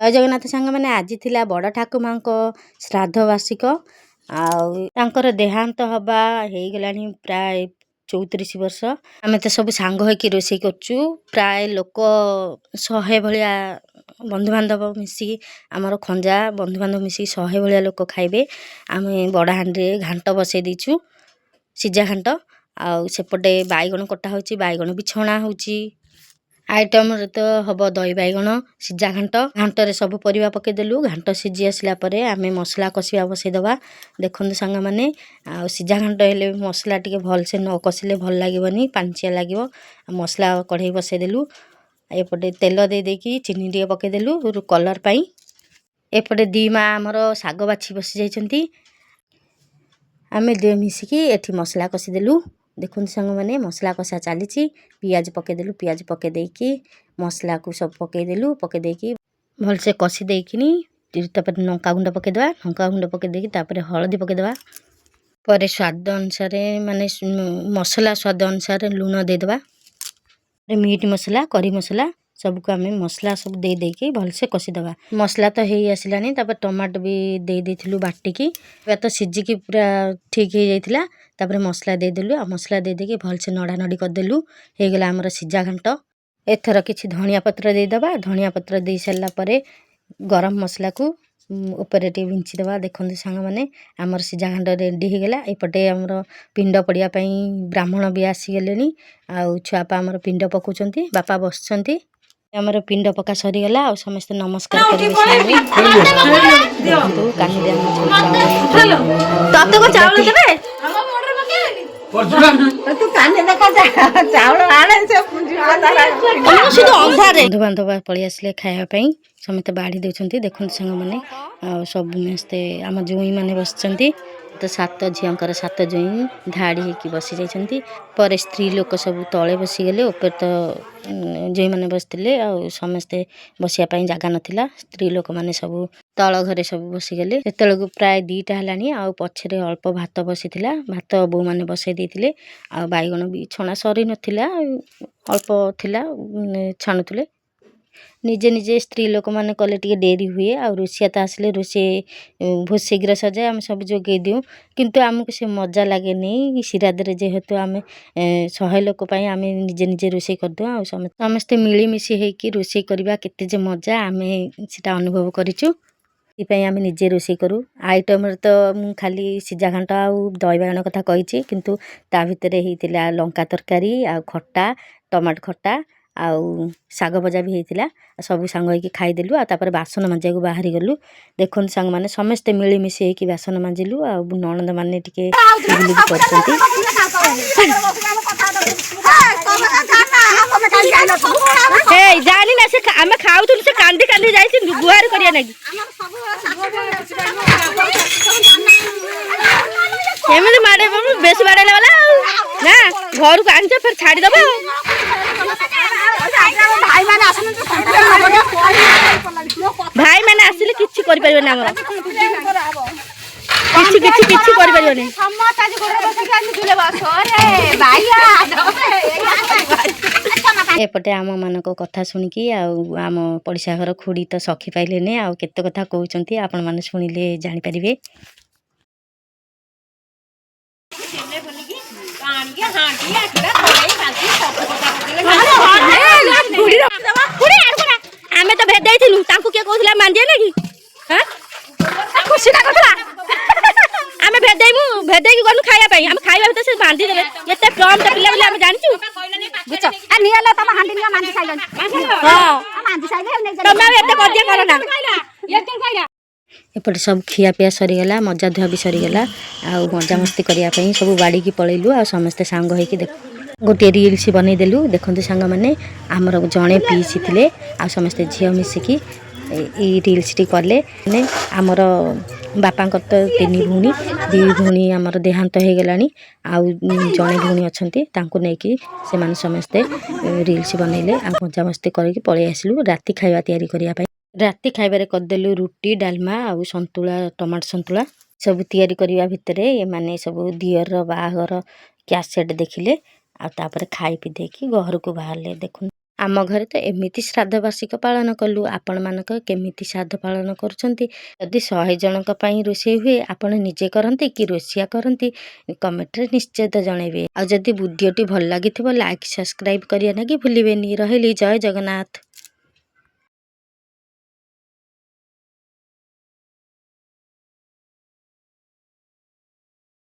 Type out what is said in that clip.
ଜୟ ଜଗନ୍ନାଥ ସାଙ୍ଗମାନେ। ଆଜି ଥିଲା ବଡ଼ ଠାକୁମାଙ୍କ ଶ୍ରାଦ୍ଧ ବାର୍ଷିକ ଆଉ ତାଙ୍କର ଦେହାନ୍ତ ହେବା ହେଇଗଲାଣି ପ୍ରାୟ 34 ବର୍ଷ। ଆମେ ତ ସବୁ ସାଙ୍ଗ ହେଇକି ରୋଷେଇ କରୁଛୁ। ପ୍ରାୟ ଲୋକ 100 ଭଳିଆ ବନ୍ଧୁବାନ୍ଧବ ମିଶିକି, ଆମର ଖଞ୍ଜା ବନ୍ଧୁବାନ୍ଧବ ମିଶିକି 100 ଭଳିଆ ଲୋକ ଖାଇବେ। ଆମେ ବଡ଼ ହାଣ୍ଡିରେ ଘାଣ୍ଟ ବସେଇ ଦେଇଛୁ, ସିଝା ଘାଣ୍ଟ। ଆଉ ସେପଟେ ବାଇଗଣ କଟା ହେଉଛି, ବାଇଗଣ ବି ଛଣା ହେଉଛି। ଆଇଟମ୍ରେ ତ ହେବ ଦହି ବାଇଗଣ, ସିଝା ଘାଣ୍ଟ। ଘାଣ୍ଟରେ ସବୁ ପରିବା ପକାଇଦେଲୁ। ଘାଣ୍ଟ ସିଝି ଆସିଲା ପରେ ଆମେ ମସଲା କଷିବା ବସେଇଦେବା। ଦେଖନ୍ତୁ ସାଙ୍ଗମାନେ, ଆଉ ସିଝା ଘାଣ୍ଟ ହେଲେ ମସଲା ଟିକେ ଭଲସେ ନ କଷିଲେ ଭଲ ଲାଗିବନି, ପାଣିଚିଆ ଲାଗିବ। ଆଉ ମସଲା କଢ଼େଇ ବସେଇଦେଲୁ। ଏପଟେ ତେଲ ଦେଇ ଦେଇକି ଚିନି ଟିକେ ପକାଇଦେଲୁ କଲର୍ ପାଇଁ। ଏପଟେ ଦୁଇ ମା ଆମର ଶାଗ ବାଛି ବସି ଯାଇଛନ୍ତି। ଆମେ ଦୁଇ ମିଶିକି ଏଠି ମସଲା କଷିଦେଲୁ। ଦେଖନ୍ତୁ ସାଙ୍ଗମାନେ, ମସଲା କଷା ଚାଲିଛି। ପିଆଜ ପକାଇଦେଲୁ। ପିଆଜ ପକାଇ ଦେଇକି ମସଲାକୁ ସବୁ ପକାଇଦେଲୁ। ପକାଇ ଦେଇକି ଭଲସେ କଷି ଦେଇକିନି ତାପରେ ଲଙ୍କା ଗୁଣ୍ଡ ପକାଇଦେବା। ଲଙ୍କା ଗୁଣ୍ଡ ପକାଇ ଦେଇକି ତାପରେ ହଳଦୀ ପକାଇଦେବା। ପରେ ସ୍ୱାଦ ଅନୁସାରେ, ମାନେ ମସଲା ସ୍ୱାଦ ଅନୁସାରେ ଲୁଣ ଦେଇଦେବା। ମିଟ୍ ମସଲା, କରି ମସଲା ସବୁକୁ ଆମେ ମସଲା ସବୁ ଦେଇ ଦେଇକି ଭଲସେ କଷିଦେବା। ମସଲା ତ ହେଇ ଆସିଲାଣି। ତାପରେ ଟମାଟୋ ବି ଦେଇ ଦେଇଥିଲୁ ବାଟିକି। ଏବେ ତ ସିଝିକି ପୁରା ଠିକ୍ ହେଇଯାଇଥିଲା। ତାପରେ ମସଲା ଦେଇଦେଲୁ ଆଉ ମସଲା ଦେଇ ଦେଇକି ଭଲସେ ନଡ଼ା ନଡ଼ି କରିଦେଲୁ। ହେଇଗଲା ଆମର ସିଝା ଘାଣ୍ଟ। ଏଥର କିଛି ଧନିଆ ପତ୍ର ଦେଇଦେବା। ଧନିଆ ପତ୍ର ଦେଇ ସାରିଲା ପରେ ଗରମ ମସଲାକୁ ଉପରେ ଟିକେ ବିଞ୍ଚିଦେବା। ଦେଖନ୍ତୁ ସାଙ୍ଗମାନେ, ଆମର ସିଝା ଘାଣ୍ଟ ରେଡ଼ି ହେଇଗଲା। ଏପଟେ ଆମର ପିଣ୍ଡ ପଡ଼ିବା ପାଇଁ ବ୍ରାହ୍ମଣ ବି ଆସିଗଲେଣି ଆଉ ଛୁଆପା ଆମର ପିଣ୍ଡ ପକାଉଛନ୍ତି, ବାପା ବସିଛନ୍ତି। ଆମର ପିଣ୍ଡ ପକା ସରିଗଲା ଆଉ ସମସ୍ତେ ନମସ୍କାର କରିବେ। ଦେଖନ୍ତୁ, କାନିରେ ଆମ ତତେ କଣ ଚାଉଳ ଦେବେ? ତୁ କାନି ଦେଖା, ଚାଉଳ ଆଣେ ସେ। ସୁଧୁ ଅନ୍ଧାରେ ବନ୍ଧୁବାନ୍ଧବ ପଳେଇ ଆସିଲେ ଖାଇବା ପାଇଁ। ସମସ୍ତେ ବାଢ଼ି ଦେଉଛନ୍ତି। ଦେଖନ୍ତୁ ସାଙ୍ଗମାନେ, ଆଉ ସମସ୍ତେ ଆମ ଜୋଇଁ ମାନେ ବସିଛନ୍ତି ତ। ସାତ ଝିଅଙ୍କର ସାତ ଜୋଇଁ ଧାଡ଼ି ହେଇକି ବସି ଯାଇଛନ୍ତି। ପରେ ସ୍ତ୍ରୀ ଲୋକ ସବୁ ତଳେ ବସିଗଲେ। ଉପରେ ତ ଜୋଇଁମାନେ ବସିଥିଲେ ଆଉ ସମସ୍ତେ ବସିବା ପାଇଁ ଜାଗା ନଥିଲା। ସ୍ତ୍ରୀ ଲୋକମାନେ ସବୁ ତଳ ଘରେ ସବୁ ବସିଗଲେ। ସେତେବେଳକୁ ପ୍ରାୟ 2ଟା ହେଲାଣି ଆଉ ପଛରେ ଅଳ୍ପ ଭାତ ବସିଥିଲା। ଭାତ ବୋଉମାନେ ବସେଇ ଦେଇଥିଲେ ଆଉ ବାଇଗଣ ବି ଛଣା ସରିନଥିଲା, ଅଳ୍ପ ଥିଲା, ଛାଣୁଥିଲେ। ନିଜେ ନିଜେ ସ୍ତ୍ରୀ ଲୋକମାନେ କଲେ ଟିକେ ଡେରି ହୁଏ ଆଉ ରୋଷେଇଆ ତ ଆସିଲେ ରୋଷେଇ ବହୁତ ଶୀଘ୍ର ସରିଯାଏ। ଆମେ ସବୁ ଯୋଗେଇ ଦିଉ, କିନ୍ତୁ ଆମକୁ ସେ ମଜା ଲାଗେନି। ସିରାଦରେ ଯେହେତୁ ଆମେ 100 ଲୋକ ପାଇଁ ଆମେ ନିଜେ ନିଜେ ରୋଷେଇ କରିଦେଉ ଆଉ ସମସ୍ତେ ମିଳିମିଶି ହେଇକି ରୋଷେଇ କରିବା କେତେ ଯେ ମଜା, ଆମେ ସେଟା ଅନୁଭବ କରିଛୁ। ସେଥିପାଇଁ ଆମେ ନିଜେ ରୋଷେଇ କରୁ। ଆଇଟମ୍ରେ ତ ମୁଁ ଖାଲି ସିଝା ଘାଣ୍ଟ ଆଉ ଦହି ବାଇଗଣ କଥା କହିଛି, କିନ୍ତୁ ତା ଭିତରେ ହେଇଥିଲା ଲଙ୍କା ତରକାରୀ ଆଉ ଖଟା, ଟମାଟୋ ଖଟା ଆଉ ଶାଗ ଭଜା ବି ହେଇଥିଲା। ସବୁ ସାଙ୍ଗ ହେଇକି ଖାଇଦେଲୁ ଆଉ ତାପରେ ବାସନ ମାଜିବାକୁ ବାହାରି ଗଲୁ। ଦେଖନ୍ତୁ ସାଙ୍ଗମାନେ, ସମସ୍ତେ ମିଳିମିଶି ହେଇକି ବାସନ ମାଜିଲୁ ଆଉ ନଣନ୍ଦ ମାନେ ଟିକେ ବୁଲି କରିଛନ୍ତି। ଏଇ ଜାଣି ନା ସେ, ଆମେ ଖାଉଥିଲୁ, ସେ କାନ୍ଦି କାନ୍ଦି ଯାଇଛି ଗୁହାରି କରିବା ନାଗି। ଏମିତି ମାଡ଼େଇ ବେଶୀ ବାଡ଼େଇଲା ବାଲା ଆଉ ନା ଘରକୁ ଆଣିଛ, ଫେର ଛାଡ଼ିଦବ। ଭାଇମାନେ ଆସନ୍ତୁ। ଭାଇମାନେ ଆସିଲେ କିଛି କରିପାରିବନି ଆମର, କିଛି କିଛି କିଛି କରିପାରିବନି। ସମସ୍ତେ ଆଜି ଗୋଡ଼ରେ ବସିକି ଆମେ ଝୁଲେ ବସ ରେ ବାଇଆ। ଏପଟେ ଆମମାନଙ୍କ କଥା ଶୁଣିକି ଆଉ ଆମ ପଡ଼ିଶା ଘର ଖୁଡ଼ି ତ ସଖି ପାଇଲେନି ଆଉ କେତେ କଥା କହୁଛନ୍ତି, ଆପଣମାନେ ଶୁଣିଲେ ଜାଣିପାରିବେ। ଆମେ ତ ଭେଦେଇଥିଲୁ, ତାଙ୍କୁ କିଏ କହୁଥିଲା ମାଣ୍ଡିଆ ନାକି? ଖୁସି କରୁଥିଲା। ଆମେ ଭେଦେଇବୁ, ଭେଦେଇକି ଗଲୁ ଖାଇବା ପାଇଁ। ଆମେ ଖାଇବା ଭିତରେ ସେ ବାନ୍ଧି ଦେଲେ। ଏତେ ପ୍ରମ୍ପ୍ଟ ପିଲା ବୋଲି ଆମେ ଜାଣିଛୁ। ବୁଝ, ନିଅ ତମ ହାଣ୍ଡି ନିଅ, ମାଞ୍ଜି ସାଇଲାଣି। ହଁ। ମାଞ୍ଜି ସାଇଲେ। ତମେ ଆଉ ଏତେ କଜିଆ କର ନା। ଏପଟେ ସବୁ ଖିଆପିଆ ସରିଗଲା, ମଜା ଧୁଆ ବି ସରିଗଲା ଆଉ ମଜାମସ୍ତି କରିବା ପାଇଁ ସବୁ ବାଡ଼ିକି ପଳେଇଲୁ। ଆଉ ସମସ୍ତେ ସାଙ୍ଗ ହେଇକି ଦେଖ ଗୋଟିଏ ରିଲ୍ସ ବନେଇଦେଲୁ। ଦେଖନ୍ତୁ ସାଙ୍ଗମାନେ, ଆମର ଜଣେ ପିଇସି ଥିଲେ ଆଉ ସମସ୍ତେ ଝିଅ ମିଶିକି ଏଇ ରିଲ୍ସଟି କଲେ। ମାନେ ଆମର ବାପାଙ୍କର ତ ତିନି ଭଉଣୀ, ଦୁଇ ଭଉଣୀ ଆମର ଦେହାନ୍ତ ହେଇଗଲାଣି ଆଉ ଜଣେ ଭଉଣୀ ଅଛନ୍ତି। ତାଙ୍କୁ ନେଇକି ସେମାନେ ସମସ୍ତେ ରିଲ୍ସ ବନେଇଲେ ଆଉ ମଜାମସ୍ତି କରିକି ପଳେଇ ଆସିଲୁ ରାତି ଖାଇବା ତିଆରି କରିବା ପାଇଁ। ରାତି ଖାଇବାରେ କରିଦେଲୁ ରୁଟି, ଡାଲମା ଆଉ ସନ୍ତୁଳା, ଟମାଟୋ ସନ୍ତୁଳା। ସବୁ ତିଆରି କରିବା ଭିତରେ ଏମାନେ ସବୁ ଦିଅରର ବାହାଘର କ୍ୟାସେଟ୍ ଦେଖିଲେ ଆଉ ତାପରେ ଖାଇ ପିଇ ଦେଇକି ଘରକୁ ବାହାରିଲେ। ଦେଖନ୍ତୁ, ଆମ ଘରେ ତ ଏମିତି ଶ୍ରାଦ୍ଧ ବାର୍ଷିକ ପାଳନ କଲୁ। ଆପଣମାନଙ୍କ କେମିତି ଶ୍ରାଦ୍ଧ ପାଳନ କରୁଛନ୍ତି? ଯଦି 100 ଜଣଙ୍କ ପାଇଁ ରୋଷେଇ ହୁଏ, ଆପଣ ନିଜେ କରନ୍ତି କି ରୋଷିଆ କରନ୍ତି, କମେଣ୍ଟରେ ନିଶ୍ଚିତ ଜଣାଇବେ। ଆଉ ଯଦି ଭିଡ଼ିଓଟି ଭଲ ଲାଗିଥିବ, ଲାଇକ୍ ସବସ୍କ୍ରାଇବ୍ କରିବା ନାଗି ଭୁଲିବେନି। ରହିଲି, ଜୟ ଜଗନ୍ନାଥ।